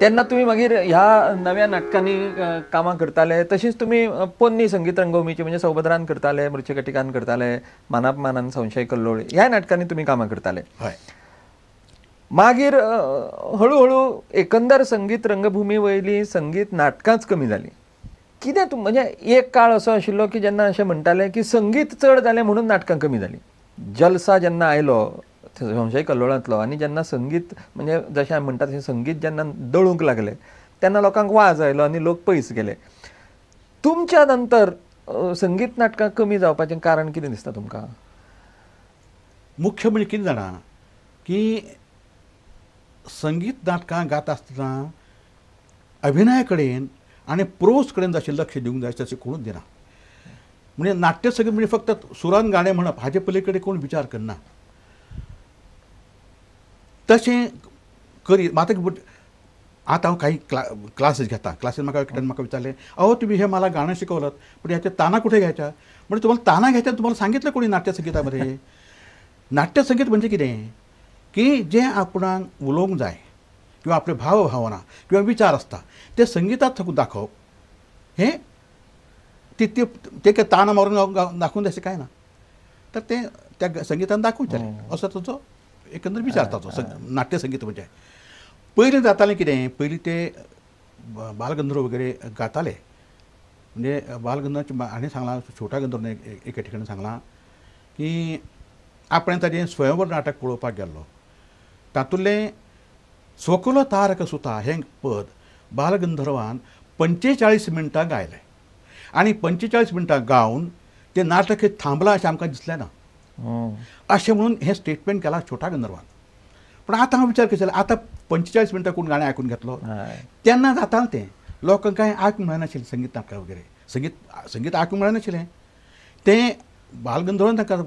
तेन्ना तुमी मागीर ह्या नव्या नाटकांनी कामां करताले, तशीच तुमी पोन्नी संगीत रंगभूमीची म्हणजे सौभद्रान करताले, मृच्छकटिकान करताले, मानापमानान संशय कल्लोळ ह्या नाटकांनी तुमी कामां करताले. हय. मागीर हळूहळू एकंदर संगीत रंगभूमी वयली संगीत नाटकांच कमी जाली. कितें तूं म्हणजे एक काळ असो आशिल्लो की जेन्ना अशें म्हणटाले की संगीत चड जालें म्हणून नाटकां कमी जालीं. जलसा जेन्ना आयलो संशय कल्लोळांतलो आनी जेन्ना संगीत म्हणजे जशें आमी म्हणटा तशें संगीत जेन्ना दळूंक लागलें तेन्ना लोकांक वाज आयलो आनी लोक पयस गेले. तुमच्या नंतर संगीत नाटकां कमी जावपाचें कारण कितें दिसता तुमकां? मुख्य म्हणजे कितें जाणा की संगीत नाटकां गाता आसतना अभिनया कडेन आनी प्रोज कडेन जशें लक्ष दिवंक जाय तशें कोणूच दिना. म्हणजे नाट्य संगीत म्हणजे फक्त सुरान गाणें म्हणप हाजे पली कडेन कोण विचार करना. तशें करी आतां आतां हांव काही क्लासेस घेता, क्लासीस म्हाका एकट्यान म्हाका विचारलें, अहो तुम्ही हे मला गाणं शिकवलं पण ह्याच्या ताना कुठे घ्यायच्या? म्हणजे तुम्हाला ताना घ्यायच्या तुम्हाला सांगितलं कोणी नाट्यसंगीतामध्ये? नाट्यसंगीत म्हणजे कितें की जें आपणाक उलोवंक जाय किंवा आपले भाव भावना किंवा विचार आसता ते संगीतात थकून दाखोवप हें ते ते ताना मारून दाखोवन अशें कांय ना, तर तें त्या संगीतान दाखोवचें असो ताचो एकंदर विचार ताचो नाट्यसंगीत म्हणजे. पयलीं जातालें कितें, पयलीं ते बालगंधर्व वगैरे गाताले. म्हणजे बालगंधर्वाचें हाणें सांगलां, छोटा गंधर्व एके ठिकाणी सांगलां की आपणें ताजें स्वयंवर नाटक पळोवपाक गेल्लो, तातूंतलें स्वकुल तारक सुता हें पद बालगंधर्वान 45 मिनटां गायलें आनी 45 मिनटां गावन तें नाटक हें थांबलां अशें आमकां दिसलें ना अशें म्हणून हें स्टेटमेंट केलां छोटा गंधर्वान. पूण आतां हांव विचार करतालो आतां 45 मिनटां कोण गाणें आयकून घेतलो? तेन्ना जातालें तें, लोकांक कांय आयकूंक मेळनाशिल्लें संगीत नाटकां वगैरे, संगीत संगीत आयकूंक मेळनाशिल्लें. तें बालगंधर्वान तांकां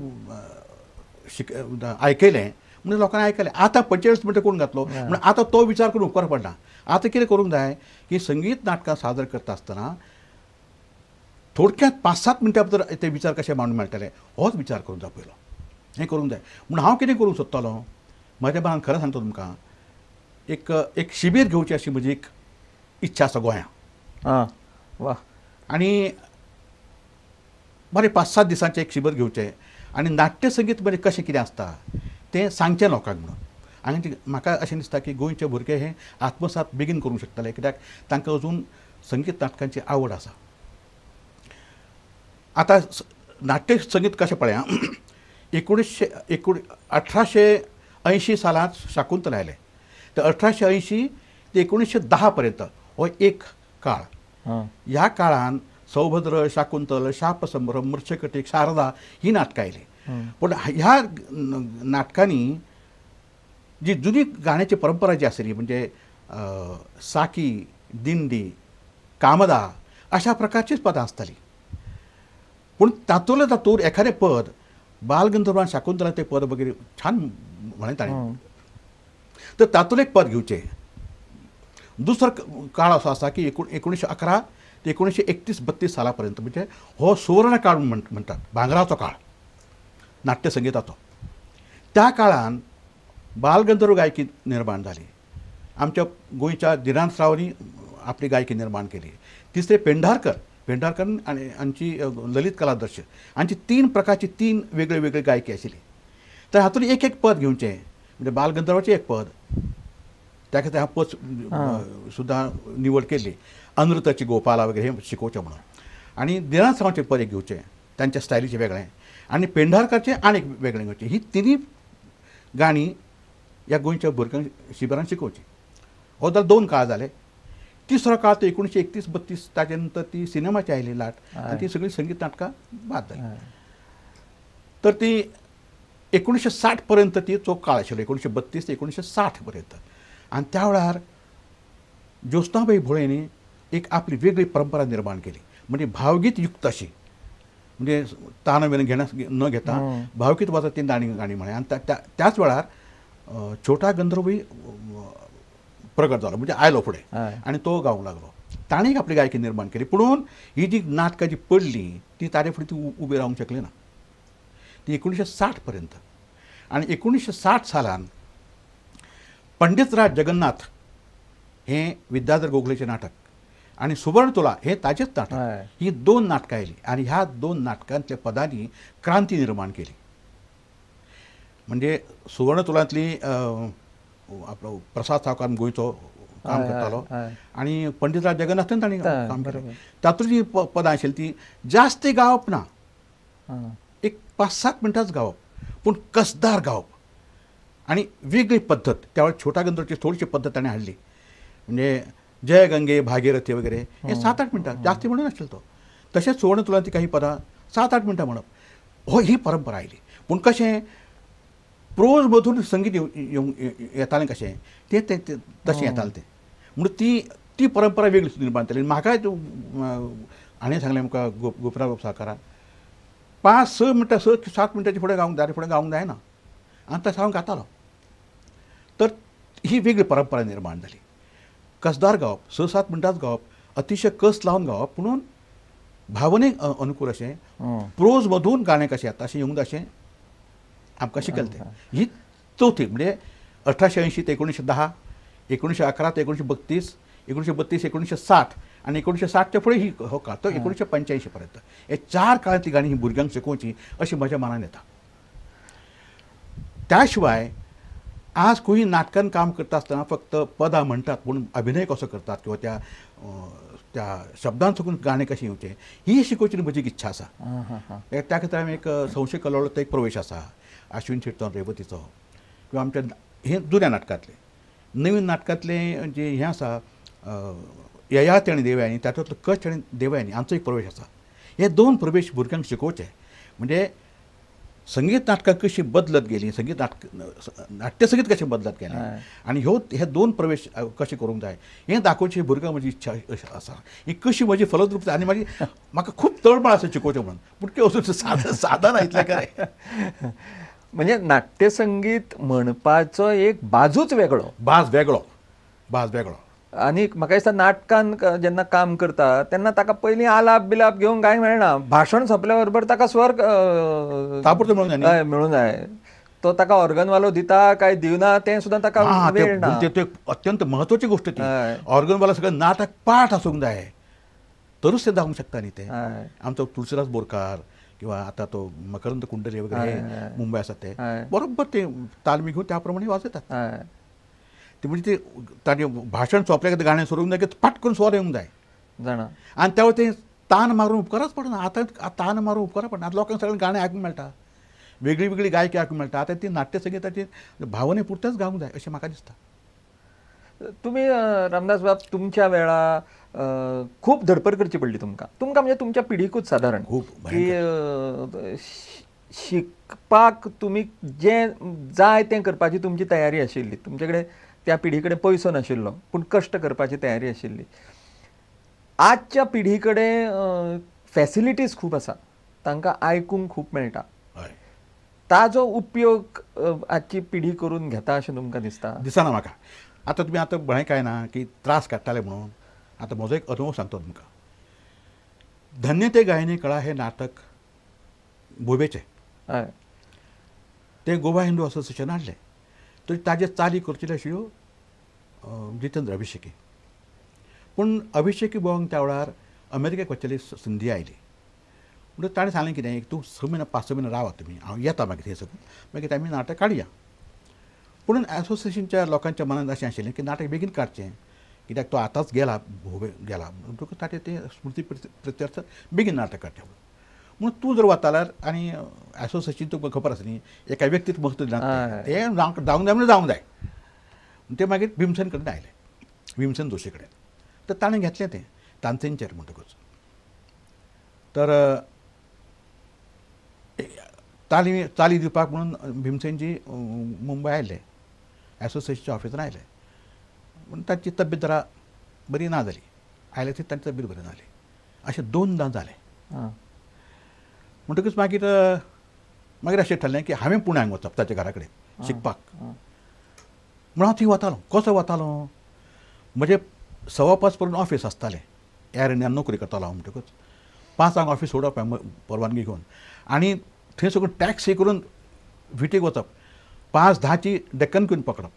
आयकयलें म्हणजे लोकांनी आयकलें. आतां 45 मिनटां कोण घातलो म्हणून आतां तो विचार करून उपकार पडना. आतां कितें करूंक जाय की संगीत नाटकां सादर करता आसतना थोडक्यात 5-7 मिनटां भितर ते विचार कशे मांडून मेळटले होच विचार करूंक जाय पयलो, हें करूंक जाय. म्हणून हांव कितें करूंक सोदतालो म्हज्या मनान खरें सांगता तुमकां, एक एक शिबीर घेवची अशी म्हजी एक इच्छा आसा गोंयांत. वा. आनी बरें 5-7 दिसांचें एक शिबीर घेवचें आनी नाट्यसंगीत म्हणजे कशें कितें आसता तें सांगचें लोकांक म्हणून. आनी म्हाका अशें दिसता की गोंयचे भुरगे हे आत्मसात बेगीन करूंक शकतले कित्याक तांकां अजून संगीत नाटकांची आवड आसा. आतां नाट्यसंगीत कशें पळया, 1880 सालांत शाकुंतल आयलें, तर 1880 ते 1910 पर्यंत हो एक काळ. ह्या काळान सौभद्र, शाकुंतल, शापसंभ्रम, मृच्छकटिक, शारदा ही नाटकां आयलीं. पूण ह्या नाटकांनी जी जुनी गाण्याची परंपरा जी आसली म्हणजे साकी, दिंडी, कामदा अशा प्रकारचीच पदां आसतालीं. पूण तातूंतले तातूंत एखादें पद बालगंधर्वान शाकुंतला तें पद वगैरे छान म्हणलें ताणें, तर तातूंत एक पद घेवचें. दुसरो काळ असो आसा की 1911 ते 1931-32 साला पर्यंत म्हणजे हो सुवर्ण काळ म्हणटात, भांगराचो काळ नाट्यसंगीताचो. त्या काळान बालगंधर्व गायकी निर्माण जाली, आमच्या गोंयच्या दिनांत रावांनी आपली गायकी निर्माण केली. तिसरे पेंढारकर, पेंढारकर आनी हांची ललित कलादर्श हांची 3 प्रकारची 3 वेगळे वेगळे गायकी आशिल्ली. तर हातूंत एक एक पद घेवचें म्हणजे बालगंधर्वाचें एक पद, त्या खातीर हांव पद सुद्दां निवड केली, अनृताची गोपाला वगैरे हें शिकोवचें म्हणून. आनी दिनांत रावांचें पद एक घेवचें तांच्या स्टायलीचें वेगळें, आनी पेंढारकाचें आनी एक वेगळें घेवचें. ही तिनूय गाणी ह्या गोंयच्या भुरग्यांक शिबिरान शिकोवची. हो जाल्यार 2 काळ जाले. तिसरो काळ तो 1931-32 ताजे नंतर ती सिनेमाची आयली लाट आनी ती सगळीं संगीत नाटकां बाद जाली. तर ती 1960 पर्यंत ती चो काळ आशिल्लो, 1932 ते 1960 पर्यंत. आनी त्या वेळार ज्योत्स्नाबाई भोळेंनी एक आपली वेगळी परंपरा निर्माण केली, म्हणजे भावगीत युक्त अशी, म्हणजे तान बिन घेण्या न घेता भावगीत वाजत ती गाणी गाणी म्हळें. आनी त्याच वेळार छोटा गंधर्वूय प्रगट जालो, म्हणजे आयलो फुडें आनी तो गावंक लागलो. ताणें आपली गायकी निर्माण केली. पुणून ही जी नाटकां जी पडलीं ती ताजे फुडें ती उबी रावंक शकली ना, ती 1960 पर्यंत. आनी 1960 सालान पंडितराज जगन्नाथ हें विद्याधर गोखलेचें नाटक आनी सुवर्ण तुला हें ताजेच नाटक. ही 2 नाटकां आयलीं आनी ह्या 2 नाटकांतल्या पदांनी क्रांती निर्माण केली. म्हणजे सुवर्ण तुलांतली आपलो प्रसाद सावकार गोंयचो काम करतालो आनी पंडितराज जगन्नाथन तांणी काम केलें. तातूंत जी पदां आशिल्लीं ती जास्त गावप ना, एक 5-7 मिनटांच गावप, पूण कसदार गावप आनी वेगळी पद्दत. त्या वेळार छोटा गंधर्वची थोडीशी पद्दत ताणें हाडली, म्हणजे जय गंगे भागीरथी वगैरे हे 7-8 मिनटां जास्ती म्हणून नाशिल्लो तो. तशेंच सुवर्ण तुलांतली काही पदां 7-8 मिनटां म्हणप, हो ही परंपरा आयली. पूण कशें प्रोजमधून संगीत येतालें कशें तें तशें येतालें तें, म्हणून ती ती परंपरा वेगळी निर्माण जाली. म्हाका हाणें सांगलें म्हाका गोपीनाथ बाब सावकारान 5-6 मिनटां 6-7 मिनटांचे फुडें गावंक जाय, फुडें गावंक जायना, आनी तशें हांव गातालो. तर ही वेगळी परंपरा निर्माण जाली. कसदार गावप, 6-7 मिनटांच गावप, अतिशय कस लावन गावप, पुणून भावनेक अनुकूल अशें प्रोजमधून गाणें कशें येता अशें येवंक अशें आमकां शिकयलें तें. ही चवथी म्हणजे 1880 ते 1910, 1911 ते 1932, 1932 1960 आनी 1960च्या फुडें ही हो काळ तो 1985 पर्यंत हे 4 काळांतली गाणी ही भुरग्यांक शिकोवची अशी म्हज्या मनान येता. त्या शिवाय आज खंय नाटकान काम करता आसतना फक्त पदां म्हणटात, पूण अभिनय कसो करतात किंवा त्या त्या शब्दान सकून गाणें कशें येवचें ही शिकोवची म्हजी इच्छा आसा. त्या खातीर हांवें एक संशय कलोळो तो एक प्रवेश आसा आश्विन शेटचो रेवतीचो, किंवा आमच्या हे जुन्या नाटकांतले नवीन नाटकांतले जे हें आसा ययाती आनी देवयानी, तातूंतलो कच आनी देवयानी हांचो एक प्रवेश आसा. हे 2 प्रवेश भुरग्यांक शिकोवचे, म्हणजे संगीत नाटकां कशी बदलत गेली, संगीत नाटक नाट्यसंगीत कशें बदलत गेलें आनी ह्यो हे 2 प्रवेश कशें करूंक जाय हें दाखोवची भुरग्यांक म्हजी इच्छा आसा. ही कशी म्हजी फलद्रुपता आनी मागीर म्हाका खूब तळमळ आसा शिकोवचें म्हणून, पूण तें वचून साधन इतलें खरें. म्हणजे नाट्यसंगीत म्हणपाचो एक बाजूच वेगळो, बाज वेगळो, बाज वेगळो. आनी म्हाका दिसता नाटकान जेन्ना काम करता तेन्ना ताका पयलीं आलाप बिलाप घेवंक कांय मेळना, भाशण सोंपल्या बरोबर ताका स्वर ताबडतोब मेळूंक जाय, मेळूंक जाय. तो ताका ऑर्गनवालो दिता काय दिवना तें सुद्दां ताका वेळ ना. ते अत्यंत म्हत्वाची गोष्ट ती. ऑर्गनवाला सगळें नाटक पाठ आसूंक जाय तरूच ते जावंक शकता न्ही. ते आमचो तुळसीदास बोरकार किंवा आतां तो मकरंद कुंडले वगैरे मुंबय आसा ते बरोबर ते तालमी घेवन त्या प्रमाणे वाजयतात. ते म्हणजे ते ताजें भाशण सोंपलें की गाणें सुरू जाय की पाट करून स्वर येवंक जाय जाणा, आनी त्या वेळार तें तान मारून उपकारच पडना. आतां तान मारून उपकार पडना. आतां लोकांक सगळें गाणें आयकूंक मेळटा, वेगळी वेगळी गायकी आयकूंक मेळटा. आतां ती नाट्यसंगिताची भावने पुरतेंच गावंक जाय अशें म्हाका दिसता. तुमी रामदास बाब तुमच्या वेळा खूब धडपड करची पडली तुमकां, तुमकां म्हणजे तुमच्या पिढीकूच सादारण खूब की शिकपाक तुमी जें जाय तें करपाची तुमची तयारी आशिल्ली. तुमचे कडेन त्या पिढी कडेन पयसो नाशिल्लो पूण कश्ट करपाची तयारी आशिल्ली. आजच्या पिढी कडेन फॅसिलिटीज खूब आसा, तांकां आयकूंक खूब मेळटा, ताजो उपयोग आजची पिढी करून घेता अशें तुमकां दिसता? दिसना म्हाका. आतां तुमी आतां म्हळें काय ना की त्रास काडटाले म्हणून, आतां म्हजो एक अनुभव सांगता तुमकां. धन्य ते गायनी कळा हें नाटक भोबेचें, तें गोवा हिंदू असोसिएशन हाडलें, तर ताजे चाली करच्यो आशिल्ल्यो जितेंद्र अभिषेकी. पूण अभिषेकी बुवांक त्या वेळार अमेरिकेक वचचेली संदी आयली, म्हणटकच ताणें सांगलें कितें, एक तूं 6 म्हयने 5-6 म्हयने रावा तुमी, हांव येता मागीर थंय सगळें, मागीर आमी नाटक काडया. पूण एसोसिएशनच्या लोकांच्या मनांत अशें आशिल्लें की नाटक बेगीन काडचें, कित्याक तो आतांच गेला भोवे गेला म्हणटकच ताचें तें स्मृती प्रत्यर्थ बेगीन नाटक काडचें म्हणून. म्हणून तूं जर वता जाल्यार आनी एसोसिएशन तुका खबर आसा न्ही, एका व्यक्तीक म्हत्व दिना, तें जावंक जावंक जाय म्हणून जावंक जाय. ते मागीर भीमसेन कडेन आयले, भीमसेन जोशी कडेन, तर ताणें घेतलें तें तानसेनचेर म्हणटकच. तर ताली चाली दिवपाक म्हणून भीमसेनजी मुंबय आयले, एसोसिएशनच्या ऑफिसान आयले, पूण तांची तब्येत जरा बरी ना जाली, आयले ती तांची तब्येत बरी ना जाली, अशें 2दां जालें. म्हणटकच मागीर मागीर अशें ठरलें की हांवें पुण्याक वचप ताच्या घरा कडेन शिकपाक म्हणून हांव थंय वतालो. कसो वतालो, म्हजें 5:15 पर्यंत ऑफिस आसतालें, एअर इंडियान नोकरी करतालो हांव, म्हणटकच 5 ऑफिस सोडप परवानगी घेवन आनी थंय सगळें टॅक्सी करून विटीक वचप, 5:10 डेक्कन क्वीन पकडप,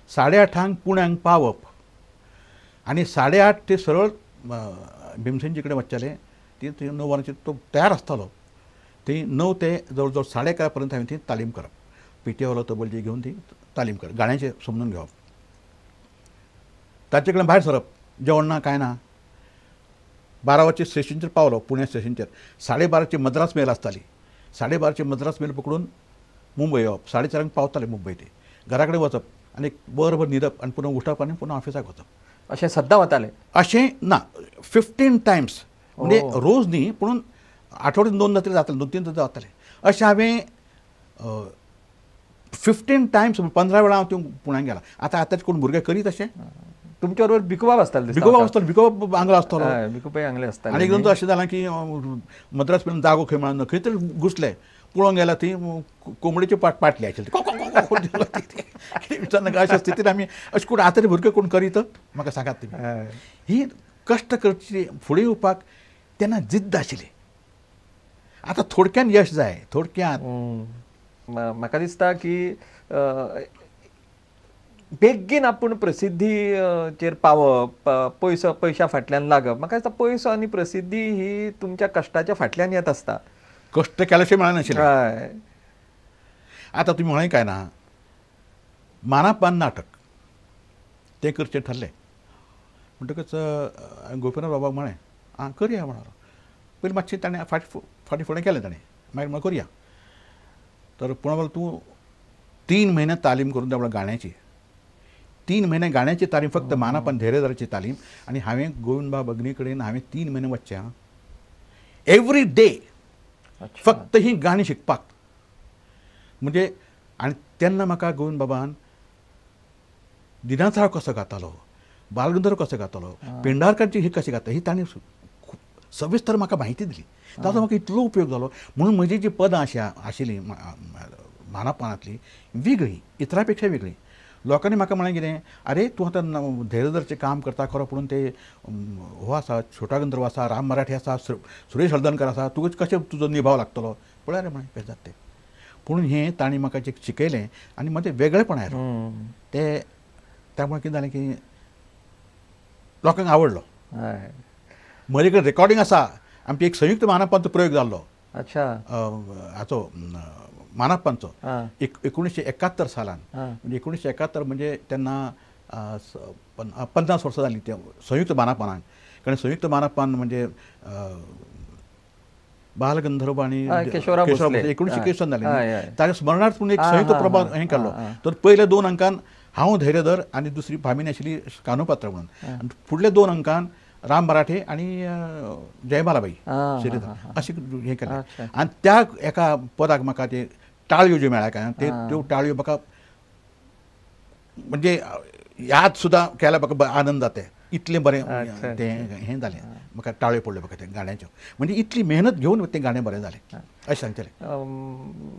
8:30 पुण्याक पावप, आनी 8:30 ते सरळ भीमसेनजी कडेन वचचेलें. ती थंय 9 वरांचेर तो तयार आसतालो. थंय 9 ते जवळ जवळ 11:30 पर्यंत हांवें ती तालीम करप. पेटीवालो तबलजी घेवन ती तालीम करप, गाण्याचें समजून घेवप. ताचे कडेन भायर सरप, जेवण ना कांय ना. 12 वरांचेर स्टेशनचेर पावलो, पुणे स्टेशनचेर. 12:30 मद्रास मेल आसताली. 12:30 मद्रास मेल पकडून मुंबय येवप. 4:30 पावताले मुंबय. ते घरा कडेन वचप आनी बरोबर न्हिदप आनी पुन्हा उठप आनी पुन्हा ऑफिसाक वचप. अशें सद्दां वताले? अशें ना, 15 टायम्स म्हणजे रोज न्ही, पूण आठवड्यान 2 तरी जाताले, 2-3 तरी जाताले. अशें हांवें 15 टायम्स 15 वेळा हांव त्यो पुण्याक गेला. आतां आतांचे कोण भुरगे करीत अशें? तुमच्या बरोबर भिकूबाब आसताले? भिकूबाब आसतालो, भिकूबाब आंगलो आसतालो, भिकूबाब आंगले आसताले. आनी एकदम अशें जालां की मद्रास मेरेन जागो खंय मेळना, खंय तरी घुसले, पळोवंक गेल्यार ती कोंबडेची पाटली आशिल्ली. कितें विचार अशा स्थितीन आमी अशें कोण आतां भुरगे कोण करीत म्हाका सांगात तुमी. ही कश्ट करची फुडें येवपाक तेन्ना जिद्द आशिल्ली. आतां थोडक्यान यश जाय, थोडक्यान. म्हाका दिसता की बेगीन आपूण प्रसिद्धीचेर पावप, पयसो पयशा फाटल्यान लागप. म्हाका दिसता पयसो आनी प्रसिद्धी ही तुमच्या कश्टाच्या फाटल्यान येत आसता. कश्ट केल्याशिवाय मेळनाशिल्लें. आतां तुमी म्हळें काय ना, मानापान नाटक तें करचें ठरलें म्हणटकच गोपीनाथ बाबाक म्हळें आं करया म्हणलो. पयलीं मातशें ताणें फाटीं फुडें केलें ताणें, मागीर म्हणलें करया. तर पूण म्हणलें तूं 3 म्हयने तालीम करून दी गाण्याची. 3 म्हयने गाण्याची तालीम, फक्त मानापान धैर्यदाराची तालीम. आनी हांवें गोविंदबाब अग्नी कडेन हांवें 3 म्हयने वचचें आं, एवरी डे, फक्त ही गाणी शिकपाक. म्हणजे आनी तेन्ना म्हाका गोविंद बाबान दिनाथराव कसो गातालो, बालगंधर्व कसो गातालो, पेंढारकांची ही कशी गाता, ही ताणें सविस्तर म्हाका म्हायती दिली. ताचो म्हाका इतलो उपयोग जालो. म्हणून म्हजी जी पदां आशिल्लीं मानापानांतलीं वेगळीं, इतरां पेक्षा वेगळीं. लोकांनी म्हाका म्हळें कितें, आरे तूं आतां धैर्यधरचें काम करता खरो, पूण ते हो आसा छोटा गंधर्व आसा, राम मराठी आसा, सुरेश हळदणकर आसा, तुका कशें तुजो निभाव लागतलो पळय रे म्हळें कशें जाता तें. पूण हें तांणी म्हाका जें शिकयलें आनी म्हजें वेगळेपण आयलें तें, त्यामुळे कितें जालें की लोकांक आवडलो. म्हजे कडेन रेकॉर्डिंग आसा, आमची एक संयुक्त मानापांचो प्रयोग जाल्लो. अच्छा. हाचो मानापांचो 1971 सालान, म्हणजे 1971 म्हणजे तेन्ना 50 वर्सां जालीं त्या संयुक्त मानापानाक. कारण संयुक्त मानापान म्हणजे बालगंधर्व आनी केशवराव 1921 जालें, ताच्या स्मरणार्थ पूण एक संयुक्त प्रभाव हें केल्लो. तर पयल्या 2 अंकान हांव धैर्यधर आनी दुसरी भामिनी आशिल्ली कानोपात्र म्हणून, आनी फुडल्या 2 अंकान राम मराठे आनी जयमालाबाई अशें हें केलें. आनी त्या एका पदाक म्हाका ते टाळयो ज्यो मेळ्ळ्या काय ते त्यो टाळयो म्हाका म्हणजे याद सुद्दां केल्यार म्हाका आनंद जाता, इतलें बरें तें हें जालें. म्हाका टाळयो पडल्यो म्हाका तें गाण्याच्यो, म्हणजे इतली मेहनत घेवन तें गाणें बरें जालें अशें सांगतलें.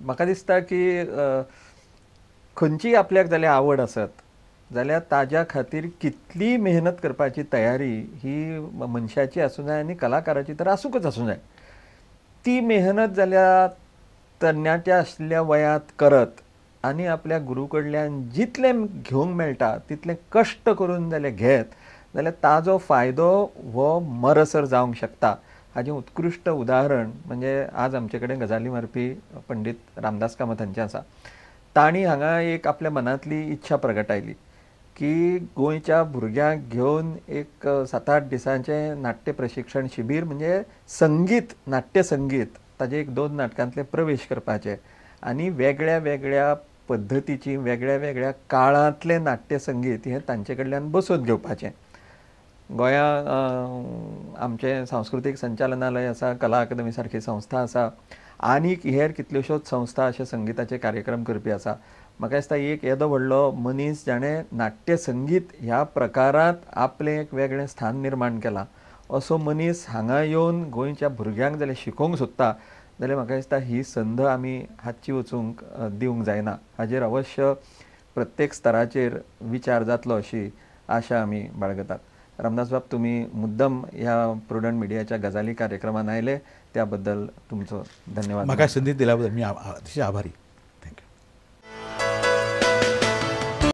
म्हाका दिसता की खंयचीय आपल्याक जाल्यार आवड आसत जाल्यार ताज्या खातीर कितली मेहनत करपाची तयारी ही मनशाची आसूं जाय आनी कलाकाराची तर आसूंकच आसूं जाय. ती मेहनत जाल्यार तरणाट्या आशिल्ल्या वयांत करत आनी आपल्या गुरू कडल्यान जितलें घेवंक मेळटा तितलें कश्ट करून जाल्यार घेत जाल्यार ताजो फायदो हो मरसर जावंक शकता. हाजें उत्कृश्ट उदाहरण म्हणजे आज आमचे कडेन गजाली मारपी पंडीत रामदास कामत हांचें आसा. तांणी हांगा एक आपल्या मनांतली इच्छा प्रगटायली की गोंयच्या भुरग्यांक घेवन एक 7-8 दिसांचें नाट्य प्रशिक्षण शिबीर म्हणजे संगीत, नाट्य संगीत ताजे 1-2 नाटकांतले प्रवेश करपाचे आनी वेगळ्या वेगळ्या पद्दतीची वेगळ्या वेगळ्या काळांतलें नाट्य संगीत हें तांचे कडल्यान बसोवन घेवपाचें. गोंया आमचें सांस्कृतीक संचालनालय आसा, कला अकादमी सारकी संस्था आसा आनीक हेर कितल्योश्योच संस्था अशे संगीताचे कार्यक्रम करपी आसा. म्हाका दिसता एक येदो व्हडलो मनीस जाणें नाट्य संगीत ह्या प्रकारांत आपलें एक वेगळें स्थान निर्माण केलां असो मनीस हांगा येवन गोंयच्या भुरग्यांक जाल्यार शिकोवंक सोदता जाल्यार म्हाका दिसता ही संद आमी हातची वचूंक दिवंक जायना. हाजेर अवश्य प्रत्येक स्तराचेर विचार जातलो अशी आशा आमी बाळगतात. रामदास बाब, तुमी मुद्दम ह्या प्रुडंट मिडियाच्या गजाली कार्यक्रमान आयले त्या बद्दल तुमचो धन्यवाद. म्हाका संदी दिल्या बद्दल मी अतिशय आभारी.